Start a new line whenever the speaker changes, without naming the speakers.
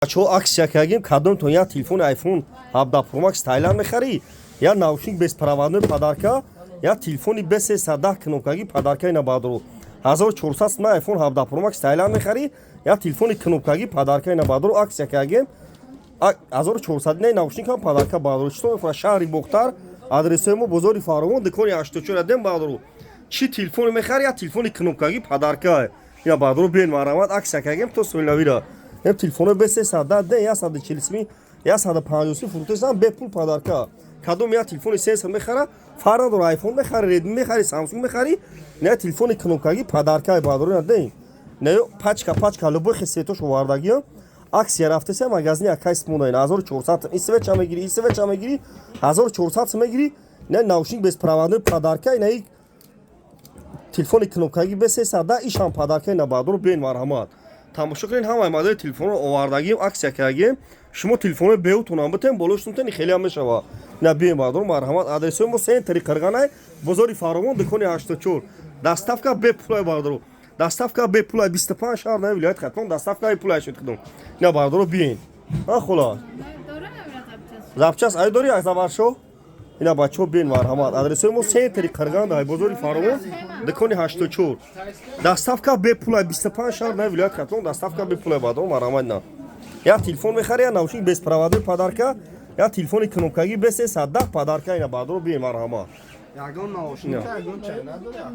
Бачаҳо, акция кардем. Кадомтон як телефони iPhone 17 Pro Max Тайланд мехарӣ, як наушник беспроводной подарка, як телефони B310 кнопкагӣ подарка. Ина, баъдро, 1400 на iPhone 17 Pro Max Тайланд мехарӣ, як телефони кнопкагӣ подарка. Ина, баъдро, акция кардем, 1400 на наушник ҳам подарка. Баъдро, чито мефурад? Шаҳри Бохтар, адресои мо: бозори Фаровон, дукони 84 дем. Баъдро, чӣ телефоне мехарӣ, як телефони кнопкагӣ подарка. Ина, баъдро, биен, марҳамат, акция кардем то соли навира. Ем телефоно B310 де 140 сими, 150 сими фурӯхтесам, бепул подарка. Кадом як телефони сенсор мехара, фарқ надора, iPhone мехари, Redmi мехари, Samsung мехари, не, телефони кнопкагӣ подарка. Баъдро, де не, пачка пачка любой хисетош овардагиам, акция рафтеса. Магазини акай смона 1400. Ин свеча мегири, ин свеча мегири, 1400 мегири, не, наушник беспроводной подарка, ина телефони кнопкагӣ B310 ишам подарка. Ина, баъдро, биен, марҳамат, тамошо кунед. Ҳамаи модели телефонро овардагим, акция кардагим. Шумо телефонои беутонам битем, болоштунтени хелеам мешава. На, бием, баъдро, марҳамат. Адресои мо: центри Қирғанай, бозори Фаровон, дукони 84. Доставка бепулай, баъдро, доставка бепулай, 25 шаҳр на вилояти Хатлон доставка бепулай шуд кудум. На, баъдро, биен. А хулос, запчас ай дори, як забаршо. Ина, бачаҳо, биен, марҳамат. Адресои мо: центри Қирғандай, бозори Фаровон, дукони 84. Доставка бепулай, 25 шаҳр на вилояти Хатлон доставка бепулай. Баъдро, марҳамат. На, як телефон мехари, як наушник беспроводной подарка, як телефони кнопкагӣ B310 подарка. Ина, баъдро, биен, марҳамат.
Ягон наушника, ягон чай надорад.